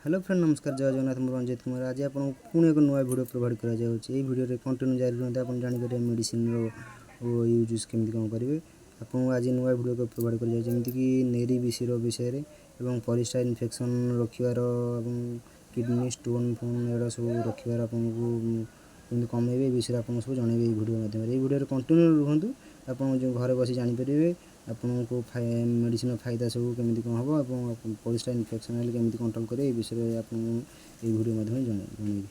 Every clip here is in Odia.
ହ୍ୟାଲୋ ଫ୍ରେଣ୍ଡ, ନମସ୍କାର, ଜୟ ଜଗନ୍ନାଥ। ମୁଁ ରଞ୍ଜିତ କୁମାର। ଆଜି ଆପଣଙ୍କୁ ପୁଣି ଏକ ନୂଆ ଭିଡ଼ିଓ ପ୍ରୋଭାଇଡ଼ କରାଯାଉଛି। ଏଇ ଭିଡ଼ିଓରେ କଣ୍ଟିନ୍ୟୁ ଜାରି ରୁହନ୍ତୁ, ଆପଣ ଜାଣିପାରିବେ ମେଡ଼ିସିନର ୟୁଜ୍ କେମିତି କ'ଣ କରିବେ। ଆପଣଙ୍କୁ ଆଜି ନୂଆ ଭିଡ଼ିଓ ପ୍ରୋଭାଇଡ଼ କରାଯାଉଛି, ଯେମିତିକି ନେରି ବି ସିରପ୍ ବିଷୟରେ ଏବଂ ପରିସ୍ରା ଇନଫେକ୍ସନ୍ ରୋକିବାର ଏବଂ କିଡ଼ନୀ ଷ୍ଟୋନ୍ ଫୋନ୍ ଏଗୁଡ଼ା ସବୁ ରୋକିବାର, ଆପଣଙ୍କୁ କେମିତି କମେଇବେ, ଏ ବିଷୟରେ ଆପଣଙ୍କୁ ସବୁ ଜଣେଇବେ ଏଇ ଭିଡ଼ିଓ ମାଧ୍ୟମରେ। ଏଇ ଭିଡ଼ିଓରେ କଣ୍ଟିନ୍ୟୁ ରୁହନ୍ତୁ, ଆପଣ ଯେଉଁ ଘରେ ବସି ଜାଣିପାରିବେ ଆପଣଙ୍କୁ ମେଡ଼ିସିନର ଫାଇଦା ସବୁ କେମିତି କ'ଣ ହେବ ଏବଂ ପରିସ୍ରା ଇନଫେକ୍ସନ୍ ହେଲେ କେମିତି କଣ୍ଟ୍ରୋଲ୍ କରିବେ, ଏ ବିଷୟରେ ଆପଣଙ୍କୁ ଏଇ ଭିଡ଼ିଓ ମାଧ୍ୟମରେ ଜଣେଇବି।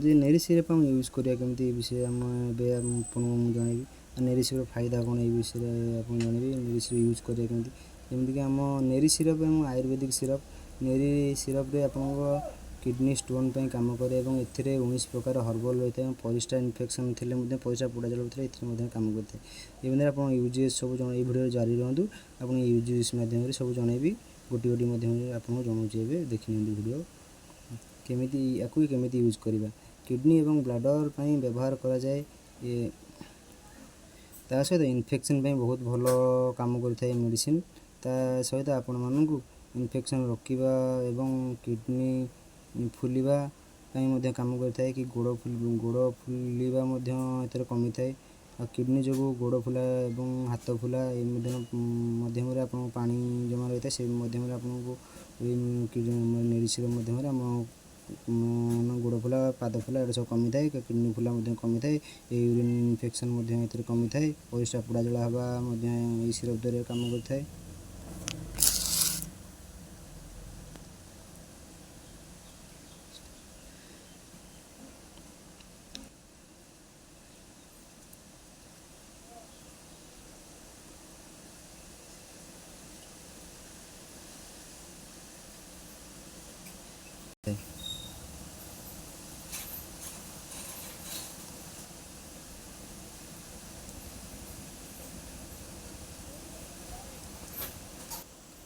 ଯେ ନେରି ସିରପ୍ ଆମେ ୟୁଜ୍ କରିବା କେମିତି, ଏ ବିଷୟରେ ଆମେ ଏବେ ଆପଣଙ୍କୁ ମୁଁ ଜଣେଇବି। ଆଉ ନେରି ସିରପ୍ ଫାଇଦା କ'ଣ, ଏ ବିଷୟରେ ଆପଣଙ୍କୁ ଜଣେଇବି। ନେରି ସିରପ୍ ୟୁଜ୍ କରିବା କେମିତି, ଯେମିତିକି ଆମ ନେରି ସିରପ୍ ଏବଂ ଆୟୁର୍ବେଦିକ ସିରପ୍। ନେରି ସିରପ୍ରେ ଆପଣଙ୍କ କିଡ଼ନୀ ଷ୍ଟୋନ୍ ପାଇଁ କାମ କରେ ଏବଂ ଏଥିରେ 19 ପ୍ରକାର ହର୍ବଲ୍ ରହିଥାଏ ଏବଂ ପରିସ୍ରା ଇନଫେକ୍ସନ୍ ଥିଲେ ମଧ୍ୟ, ପରିସ୍ରା ପୋଡ଼ା ଜଳ ଥିଲେ ଏଥିରେ ମଧ୍ୟ କାମ କରିଥାଏ। ଏମିତି ଆପଣ ୟୁଜେସ୍ ସବୁ ଜଣେ ଏଇ ଭିଡ଼ିଓରେ ଜାରି ରୁହନ୍ତୁ, ଆପଣ ୟୁଜେସ୍ ମାଧ୍ୟମରେ ସବୁ ଜଣେଇବି, ଗୋଟି ଗୋଟି ମାଧ୍ୟମରେ ଆପଣଙ୍କୁ ଜଣାଉଛି। ଏବେ ଦେଖିନିଅନ୍ତୁ ଭିଡ଼ିଓ, କେମିତି ୟାକୁ କେମିତି ୟୁଜ୍ କରିବା। କିଡ଼ନୀ ଏବଂ ବ୍ଲାଡ଼ର ପାଇଁ ବ୍ୟବହାର କରାଯାଏ। ତା ସହିତ ଇନଫେକ୍ସନ୍ ପାଇଁ ବହୁତ ଭଲ କାମ କରିଥାଏ ମେଡ଼ିସିନ୍। ତା ସହିତ ଆପଣମାନଙ୍କୁ ଇନଫେକ୍ସନ୍ ରୋକିବା ଏବଂ କିଡ଼ନୀ ଫୁଲିବା ପାଇଁ ମଧ୍ୟ କାମ କରିଥାଏ, କି ଗୋଡ଼ ଫୁଲିବା ମଧ୍ୟ ଏଥିରେ କମିଥାଏ। ଆଉ କିଡ଼ନୀ ଯୋଗୁଁ ଗୋଡ଼ ଫୁଲା ଏବଂ ହାତ ଫୁଲା ଏ ମଧ୍ୟ ମାଧ୍ୟମରେ ଆପଣଙ୍କୁ ପାଣି ଜମା ରହିଥାଏ, ସେ ମାଧ୍ୟମରେ ଆପଣଙ୍କୁ ଏଇ ନେରି ସିରପ୍ ମାଧ୍ୟମରେ ଆମ ଗୋଡ଼ ଫୁଲା, ପାଦ ଫୁଲା ଏଗୁଡ଼ା ସବୁ କମିଥାଏ, କିଡ଼ନୀ ଫୁଲା ମଧ୍ୟ କମିଥାଏ, ୟୁରିନ୍ ଇନଫେକ୍ସନ୍ ମଧ୍ୟ ଏଥିରେ କମିଥାଏ, ପରିସ୍ରା ପୋଡ଼ା ଜଳା ହେବା ମଧ୍ୟ ଏଇ ସିରପ୍ ଦ୍ୱାରା କାମ କରିଥାଏ।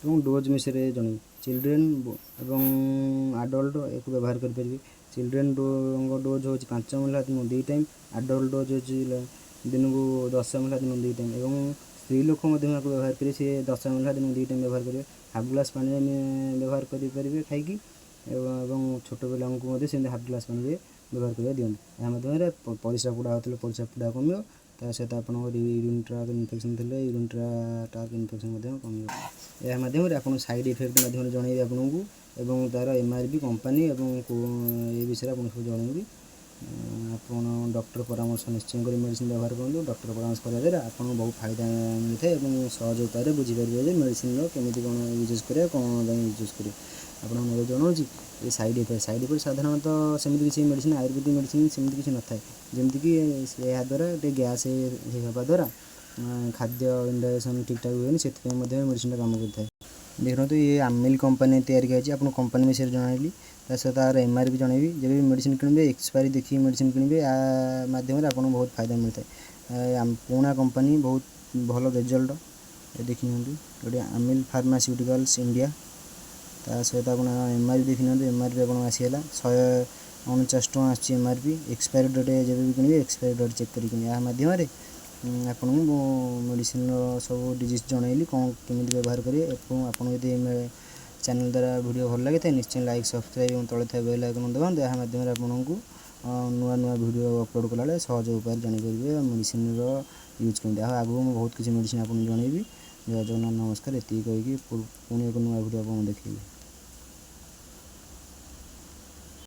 ଏବଂ ଡୋଜ୍ ବିଷୟରେ ଜଣେଇବି। ଚିଲଡ୍ରେନ୍ ଏବଂ ଆଡ଼ଲ୍ଟ ଏହାକୁ ବ୍ୟବହାର କରିପାରିବେ। ଚିଲଡ୍ରେନ୍ ଡୋଜ୍ ହେଉଛି 5 ଏମ୍ ଦିନକୁ 2 ଟାଇମ୍, ଆଡ଼ଲ୍ଟ ଡୋଜ୍ ହେଉଛି ଦିନକୁ 10 ଏମ୍ ଦିନକୁ 2 ଟାଇମ୍। ଏବଂ ସ୍ତ୍ରୀ ଲୋକ ମଧ୍ୟ ଏହାକୁ ବ୍ୟବହାର କରିବେ, ସିଏ 10 ଏମ୍ ଦିନକୁ 2 ଟାଇମ୍ ବ୍ୟବହାର କରିବେ, ହାଫ୍ ଗ୍ଲାସ୍ ପାଣିରେ ବ୍ୟବହାର କରିପାରିବେ ଖାଇକି। ଏବଂ ଛୋଟ ପିଲାଙ୍କୁ ମଧ୍ୟ ସେମିତି ହାଫ୍ ଗ୍ଲାସ୍ ପାଣିରେ ବ୍ୟବହାର କରିବା ଦିଅନ୍ତୁ। ଏହା ମାଧ୍ୟମରେ ପରିସ୍ରା ପୋଡ଼ା ହେଉଥିଲେ ପରିସ୍ରା ପୋଡ଼ା କମିବ, ତା ସହିତ ଆପଣଙ୍କର ୟୁରିନ୍ ଟ୍ରାକ୍ ଇନଫେକ୍ସନ୍ ଥିଲେ ୟୁରିନ୍ ଟ୍ରାକ୍ ଇନଫେକ୍ସନ୍ ମଧ୍ୟ କମିବ। ଏହା ମାଧ୍ୟମରେ ଆପଣଙ୍କୁ ସାଇଡ଼୍ ଇଫେକ୍ଟ ମାଧ୍ୟମରେ ଜଣେଇବି ଆପଣଙ୍କୁ, ଏବଂ ତା'ର ଏମ୍ ଆର୍ ପି, କମ୍ପାନୀ ଏବଂ ଏ ବିଷୟରେ ଆପଣଙ୍କୁ ସବୁ ଜଣେଇବି। ଆପଣ ଡକ୍ଟର ପରାମର୍ଶ ନିଶ୍ଚୟ କରି ମେଡ଼ିସିନ୍ ବ୍ୟବହାର କରନ୍ତୁ। ଡକ୍ଟର ପରାମର୍ଶ କରିବା ଦ୍ୱାରା ଆପଣଙ୍କୁ ବହୁତ ଫାଇଦା ମିଳିଥାଏ ଏବଂ ସହଜ ଉପାୟରେ ବୁଝିପାରିବେ ଯେ ମେଡ଼ିସିନ୍ର କେମିତି କ'ଣ ୟୁଜେସ୍ କରିବା, କ'ଣ ପାଇଁ ୟୁଜେସ୍ କରିବା। ଆପଣଙ୍କୁ ଏବେ ଜଣାଉଛି ଏ ସାଇଡ଼୍ ଇଫେକ୍ଟ। ସାଇଡ଼୍ ଇଫେକ୍ଟ ସାଧାରଣତଃ ସେମିତି କିଛି ମେଡ଼ିସିନ୍, ଆୟୁର୍ବେଦିକ ମେଡ଼ିସିନ୍ ସେମିତି କିଛି ନଥାଏ। ଯେମିତିକି ଏହାଦ୍ୱାରା ଟିକେ ଗ୍ୟାସ୍ ହେବା ଦ୍ୱାରା ଖାଦ୍ୟ ଇନଡାଇଜେସନ୍ ଠିକ୍ଠାକ୍ ହୁଏନି, ସେଥିପାଇଁ ମଧ୍ୟ ମେଡ଼ିସିନ୍ଟା କାମ କରିଥାଏ। ଦେଖନ୍ତୁ, ଇଏ ଆମିଲ କମ୍ପାନୀ ତିଆରି ହେଇଛି। ଆପଣ କମ୍ପାନୀ ବିଷୟରେ ଜଣାଇଲି, ତା ସହିତ ତାର ଏମ୍ ଆର୍ ପି ଜଣାଇବି। ଯେବେ ବି ମେଡ଼ିସିନ୍ କିଣିବେ, ଏକ୍ସପାୟାରି ଦେଖିକି ମେଡ଼ିସିନ୍ କିଣିବେ। ୟା ମାଧ୍ୟମରେ ଆପଣଙ୍କୁ ବହୁତ ଫାଇଦା ମିଳିଥାଏ। ପୁରୁଣା କମ୍ପାନୀ, ବହୁତ ଭଲ ରେଜଲ୍ଟ। ଦେଖିନିଅନ୍ତୁ ଗୋଟେ ଆମିଲ ଫାର୍ମାସ୍ୟୁଟିକାଲ୍ସ ଇଣ୍ଡିଆ। ତା ସହିତ ଆପଣ ଏମ୍ ଆର୍ ପି ଦେଖିନିଅନ୍ତୁ। ଏମ୍ ଆର୍ ପି ଆପଣଙ୍କୁ ଆସିଗଲା 149 ଟଙ୍କା ଆସୁଛି M R P. Expiry date, ଯେବେ ବି କିଣିବେ ଏକ୍ସପାୟାରି ଡେଟ୍ ଚେକ୍ କରି କିଣିବେ। ଏହା ମାଧ୍ୟମରେ ଆପଣଙ୍କୁ ମୁଁ ମେଡ଼ିସିନ୍ର ସବୁ ଡିଜିଜ୍ ଜଣାଇଲି, କ'ଣ କେମିତି ବ୍ୟବହାର କରିବେ। ଏବଂ ଆପଣଙ୍କୁ ଯଦି ଚ୍ୟାନେଲ୍ ଦ୍ୱାରା ଭିଡ଼ିଓ ଭଲ ଲାଗିଥାଏ, ନିଶ୍ଚୟ ଲାଇକ୍, ସବସ୍କ୍ରାଇବ୍ ଏବଂ ତଳେ ଥିବା ବେଲ୍ ଆଇକନ୍ ଦବାନ୍ତୁ। ଏହା ମାଧ୍ୟମରେ ଆପଣଙ୍କୁ ନୂଆ ନୂଆ ଭିଡ଼ିଓ ଅପଲୋଡ଼ କଲାବେଳେ ସହଜ ଉପାୟରେ ଜାଣିପାରିବେ ମେଡ଼ିସିନ୍ର ୟୁଜ୍ କେମିତି। ଆଉ ଆଗକୁ ମୁଁ ବହୁତ କିଛି ମେଡ଼ିସିନ୍ ଆପଣଙ୍କୁ ଜଣାଇବି। ଜୟ ଜଗନ୍ନାଥ, ନମସ୍କାର। ଏତିକି କହିକି ପୁଣି ଏକ ନୂଆ ଭିଡ଼ିଓ ଆପଣଙ୍କୁ ଦେଖେଇବି।